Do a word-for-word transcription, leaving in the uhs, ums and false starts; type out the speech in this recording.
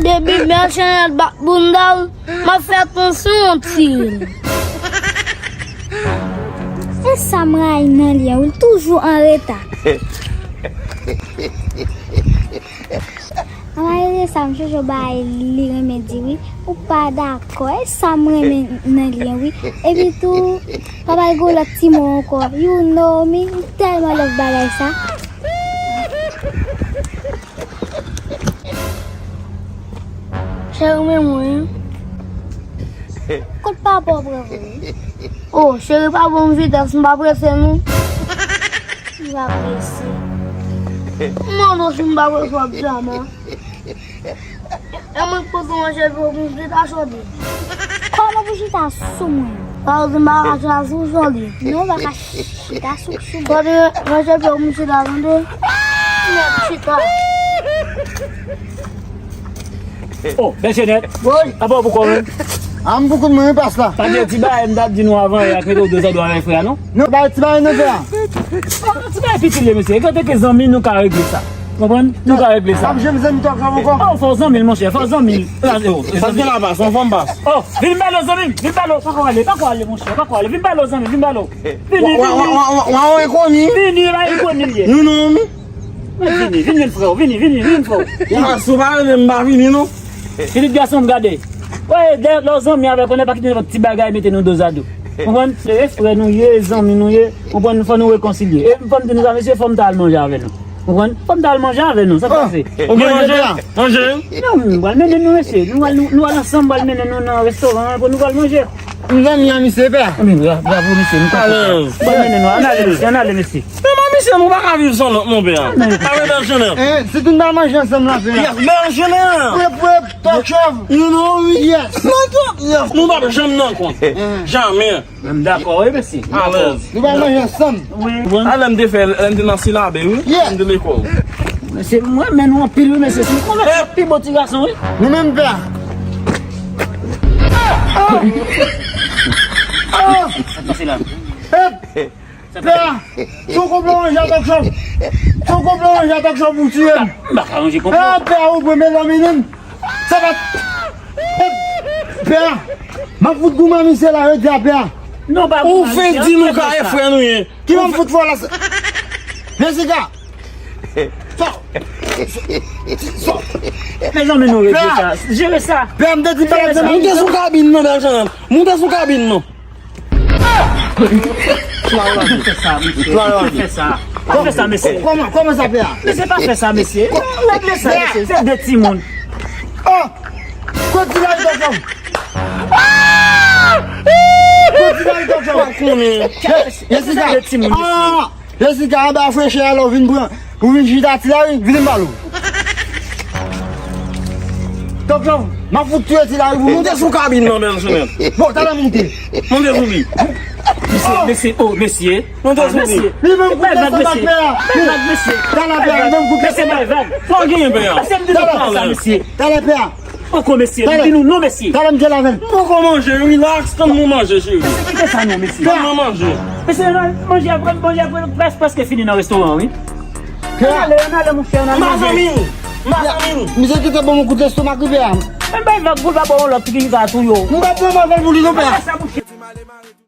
Depi Bèl Chanèl bat bounda l, m ap fè atansyon anpil. E sa m rayi nan li an wi, l toujou an reta. An reyalite sa m chèche yon bagay li renmen di wi. Ou pa dakò. E sa m renmen nan li an wi. Epi tou, pa bay gwo lòt ti mo ankò. You know me, m tèlman love bagay sa. Cheri, men mwen. Kot papa w pran pou ou? Oh, cheri, pa ban m vitès, m pa prese non. M pa prese. M mande w si m pa prese w ap di a, man. E mwen k pote w manje pou w chita sou li. Kòman pou chita sou mwen? Sa vle di m pa ka chita sou, sou li. Non, w pa ka chita sou, sou mwen. Tande, manje pou w chita, tande. Mèt chita. Oh, Bèl Chanèl. Woy. Apa w pou kò menm? A, m pou kont mwen, wi, pas la. Pa gen ti bagay m t ap di nou avan yè ak mete w do zado avèk frè a, non? Non, pa ti bagay nan fè a. Ti bagay piti l ye, mesye. Gade ke zanmi nou ka regle sa. Konprann? Nou ka regle sa. Ap jwenn zanmi Tòk Chòv ankò. Oh, fò zanmi l, monchè, fò zanmi l. Sa gen la pas, yon fanm pas. Oh, vin ba l, zanmi m, vin ba l. Pa ko ale, pa ko ale, monchè, pa ko ale. Vin ba l, zanmi, vin ba l. Vini, vini. Wa, wa, wa, wa, wa, wa, ekonomi. Vini, la ekonomi l ye. Nou, non, mi. Vini, vini, frè, vini, vini, vini, frè. Ya, si w pa renmen m, m pa vini, non. Pitit gason m, gade. Wè, dèyè lè w zanmi avèk ou, nèg pa kite nenpòt ti bagay mete nou do zado. Konprann? Se frè nou ye, zanmi nou ye. Konprann? Fò nou rekonsilye. E fò m di nou sa, mesye, fò m ta al manje avè nou. Konprann? Fò m ta al manje avè nou. Sa k pase? Ou gen manje? Manje? Non, m pral mennen nou, mesye. Nou al, nou, nou al ansanm, pral mennen nou nan restoran pou nou pral manje. M zanmi an misye, pè. Anben, bra-, bravo, mesye. Nou kontan. Alèz. Pral mennen nou. Ann ale, mesye, ann ale, mesye. Men mwen, mesye, nou pa ka viv san lòt, mon pè. Ann ale. Avèk Bèl Chanèl. Eh, si nou pa manje ansanm la, pè. Yes, Bèl Chanèl. Pwèp, pwèp, Tòk Chòv. You know, wi. Yes. Non, Tòk, yes. Nou p ap janm nan kont. Eh. Jamè. M dakò, wi, mesye. Alèz. Nou pral manje ansanm. Wi. A, lè m te fè, lè m te nan silabè, wi. Yeah. Lè m te lekòl. Mesye, mwen renmen nou anpil, wi, mesye. Se nou konn pi bon ti gason, wi. Nou menm, pè. Sa pase la. Pè, si w konprann manje a Tòk Chòv. Si w konprann manje a Tòk Chòv, ou tiye m. M pa ka manje konprann. Pè, ou pran mezanmi, non. Sa pa. Pè, m ap fout goumen misye la, yo di a pè. Non, pa goumen misye. Ou fenk di nou ka e frè nou ye. Ki m ap fout fò la? Jessica. Sa. Sa. Mezanmi, nou regle sa. Jere sa. Pè, m te di m pa t ap di. Moute sou kabin nan, Bèl Chanèl. Moute sou kabin nan. Pa fè sa, mesye. Pa fè sa. Pa fè sa, mesye. Kòman, kòman sa, pè a? Mesye, pa fè sa, mesye. Regle sa, mesye. Se de timoun. Oh! Kot ti bagay Tòk Chòv? Kot ti bagay Tòk Chòv? Pa konnen. Mesye, se de timoun, mesye. Jessica, anba frechè a, lè w vin pran, ou vin chita Ti Lari, vini m pale w. Tòk Chòv, m ap fout touye Ti Lari pou nou. Moute sou kabin nan, Bèl Chanèl. Bon, talè moute. Moute sou li. Mesye, mesye, oh, mesye. Moute sou li. Li menm koute sa bak pè a. Bay vag, mesye. Talè pè a, li menm koute sa bak. Fò genyen pè a. Mesye, m di nou pa sa, mesye. Talè pè a. Poko, mesye, m di nou non, mesye. Talè m djèl avè l. Poko manje, relax, tann nou manje, cheri. Mesye, kite sa non, mesye. Tann nou manje. Mesye, manje a, manje a près-, prèske fini nan restoran an, wi. Ann ale, ann ale, monchè, ann ale manje. M pa zanmi w. M pa zanmi w. Misye kite ban m yon kout lestomak, wi, pè a. Men bay vag pou l pa ba w yon lòt ki ka touye w. M pa pran avè l pou li non, pè a. Sa, monchè.